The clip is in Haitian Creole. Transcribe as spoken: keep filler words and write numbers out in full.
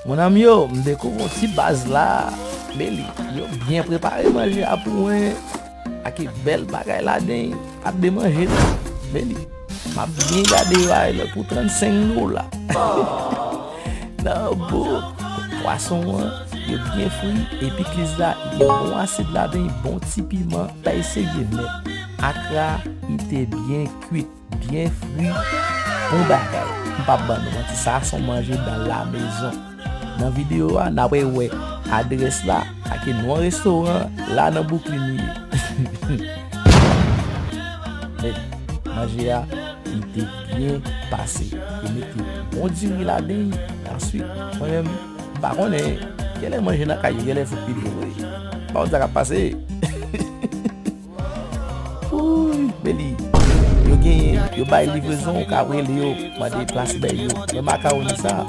Mon ami yo, m dekouvri yon ti baz la. Men li, yo byen prepare manje a pou mwen. Ake bèl bagay ladan l, pa de manje non. Men li, m ap byen gade yo a pou trannsenk dola. Nan bout pwason an, yo byen fri, e pikliz la, li gen bon asid ladan l, bon ti piman, bay serye nèt. Akra, li te byen kwit, byen fri, bon bagay. M p ap ban nou manti, sa se yon manje dans la maison. Nan videyo a, n ap wè adrès la, ake non restoran la nan Brooklyn li ye. Men, manje a, li te byen pase. Yo mete bon diri ladan l. Answit, mwen menm, m pa konnen, genlè manje nan kay yo, genlè fout pi bon, wi. M pa konn sa k ap pase. Wouy, men li, yo genyen, yo bay livrezon, ou ka rele yo, mande plas bay yo. Men makawoni sa,